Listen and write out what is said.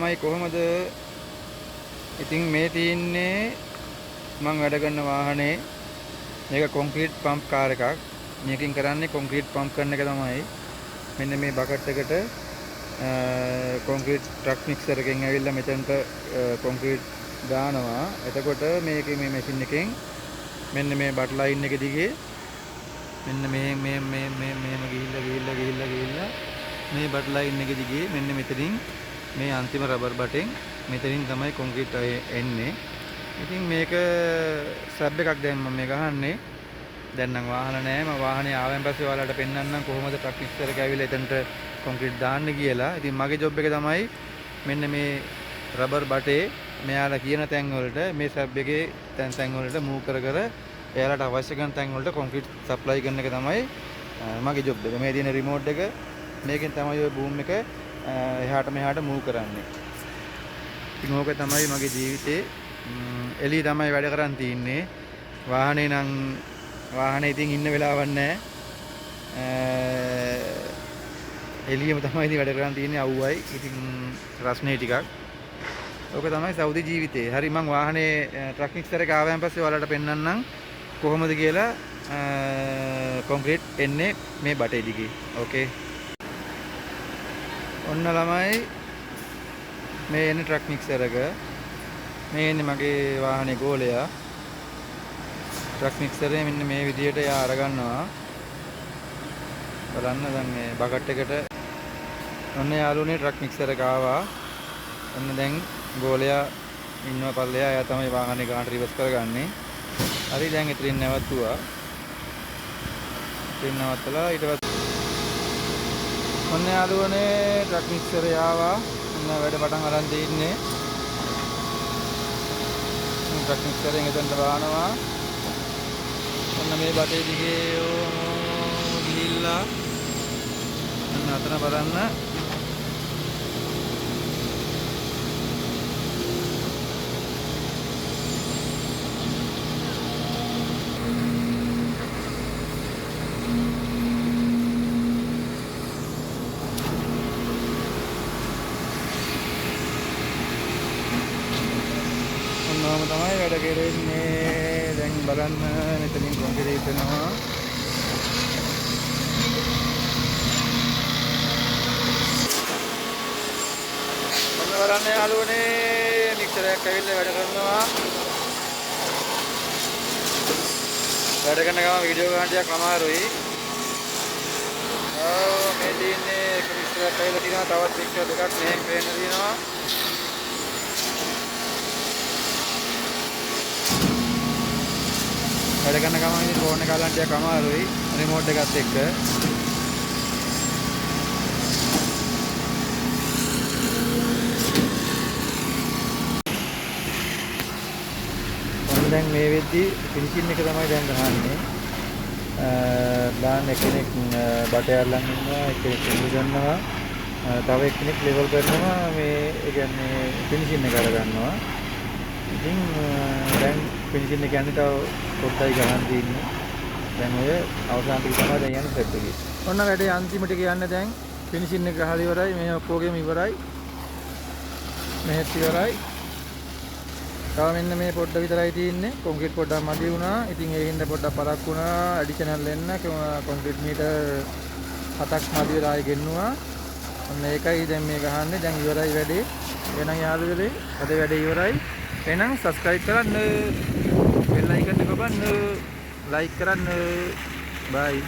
ළමයි කොහොමද? ඉතින් මේ තියෙන්නේ මං වැඩ කරන වාහනේ. මේක කොන්ක්‍රීට් පම්ප් කාර් එකක්. මේකෙන් කරන්නේ කොන්ක්‍රීට් පම්ප් කරන එක තමයි. මෙන්න මේ බකට් එකට කොන්ක්‍රීට් ට්‍රක් මික්සර් එකෙන් ඇවිල්ලා මෙතනට කොන්ක්‍රීට් දානවා. එතකොට මේකේ මේ මැෂින් එකෙන් මෙන්න මේ බට් ලයින් එක දිගේ මෙන්න මේ මේ මේ මේ මෙහෙම ගිහිල්ලා ගිහිල්ලා ගිහිල්ලා ගිහිල්ලා මේ බට් ලයින් එක දිගේ මෙන්න මෙතනින් මේ අන්තිම රබර් බටෙන් මෙතනින් තමයි කොන්ක්‍රීට් එන්නේ. ඉතින් මේක ස්ලැබ් එකක් දැන් මම මේ ගහන්නේ. දැන් නම් වාහන නෑ. මම වාහනේ ආවෙන් පස්සේ ඔයාලට පෙන්නන්නම් කොහොමද ට්‍රක් මික්සර් එක ඇවිල්ලා එතනට කොන්ක්‍රීට් දාන්නේ කියලා. ඉතින් මගේ ජොබ් එක තමයි මෙන්න මේ රබර් බටේ මෙයාලා කියන තැන් වලට මේ ස්ලැබ් එකේ තැන් තැන් වලට මූව් කර කර එයාලට අවශ්‍ය කරන තැන් වලට කොන්ක්‍රීට් සප්ලයි කරන එක තමයි මගේ ජොබ් එක. මේ තියෙන රිමෝට් එක මේකෙන් තමයි ඔය බූම් එක එහාට මෙහාට මූව් කරන්නේ. ඉතින් ඕක තමයි මගේ ජීවිතේ. එළිය තමයි වැඩ කරන් තින්නේ. වාහනේ නම් වාහනේ ඉතින් ඉන්න වෙලාවක් නැහැ. එළියම තමයි ඉතින් වැඩ කරන් තින්නේ අවුවයි. ඉතින් රස්නේ ටිකක්. ඕක තමයි සෞදි ජීවිතේ. හරි මං වාහනේ ට්‍රක් මික්සර් එක ආවයන් පස්සේ ඔයාලට පෙන්නන්නම් කොහොමද කියලා කොන්ක්‍රීට් එන්නේ මේ බටේ දිගේ. ඕකේ. ඔන්න ළමයි මේ එන්නේ ට්‍රක් මික්සර් එක. මේ එන්නේ මගේ වාහනේ ගෝලයා. ට්‍රක් මික්සර් එක මෙන්න මේ විදියට එයා අරගන්නවා. බලන්න දැන් මේ බකට් එකට ඔන්න යාළුවනේ ට්‍රක් මික්සර් එක ආවා. ඔන්න දැන් ගෝලයා ඉන්නවා පල්ලෙහා. එයා තමයි වාහනේ ගානට රිවර්ස් කරගන්නේ. හරි දැන් ඉතින් නැවතුවා. ඉතින් නවත්තලා ඊට පස්සේ ඔන්න යාළුවනේ ට්‍රක් මික්සර් එක ආවා. ඔන්න වැඩ පටන් අරන් තින්නේ. ට්‍රක් මික්සර් එකෙන් එතනට බානවා. ඔන්න මේ බටේ දිගේ ගිහිල්ලා ඔන්න අතන බලන්න. ඔන්නෝම තමයි වැඩ කෙරෙන්නේ. දැන් බලන්න මෙතනින් කොන්ක්‍රීට් වෙනවා. ඔන්න බලන්න යාළුවනේ මික්සර් එකක් ඇවිල්ලා වැඩ කරනවා. වැඩ කරන ගමන් වීඩියෝ ගන්න ටිකක් අමාරුයි. ඔව් මේ තියෙන්නේ එක මික්සර් එකක් ඇවිල්ලා තියෙනවා. තවත් මික්සර් දෙකක් මෙහෙන් පේන්න තියෙනවා. වැඩ කරන ගමන් ඉතින් ෆෝන් එක අල්ලන්න ටිකක් අමාරුයි රිමෝට් එකත් එක්ක. ඔන්න දැන් මේ වෙද්දි ෆිනිෂින් එක තමයි දැන් ගහන්නේ. දාන්න එක්කෙනෙක් බටේ අල්ලන් ඉන්නවා, එක්කෙනෙක් ඉඳ ගන්නවා, තව එක්කෙනෙක් ලෙවල් කරනවා. මේ ඒ කියන්නේ ෆිනිෂින් එක අර ගන්නවා. ඉතින් දැන් ෆිනිෂින් එක යන්නේ තව පොඩ්ඩයි ගහන්න තියෙන්නේ. දැන් ඔය අවසාන ටික තමයි දැන් යන්නේ සෙට් එකේ. ඔන්න වැඩේ අන්තිම ටික යන්නේ දැන් ෆිනිෂින් එක ගහලා ඉවරයි. මේ ඔක්කොගේම ඉවරයි. මෙහෙත් ඉවරයි. තව මෙන්න මේ පොඩ්ඩ විතරයි තියෙන්නේ. කොන්ක්‍රීට් පොඩ්ඩක් මදි වුණා. ඉතින් ඒ හින්දා පොඩ්ඩක් පරක් වුණා. ඇඩිෂනල් එන්න කොන්ක්‍රීට් මීටර් 7ක් මදි වෙලා ආයෙ ගෙන්නුවා. ඔන්න ඒකයි දැන් මේ ගහන්නේ. දැන් ඉවරයි වැඩේ. එහෙනම් යාළුවනේ අද වැඩේ ඉවරයි. එහෙනම් සබ්ස්ක්‍රයිබ් කරන්න, බෙල් අයිකන් එක ඔබන්න, ලයික් කරන්න. බයි.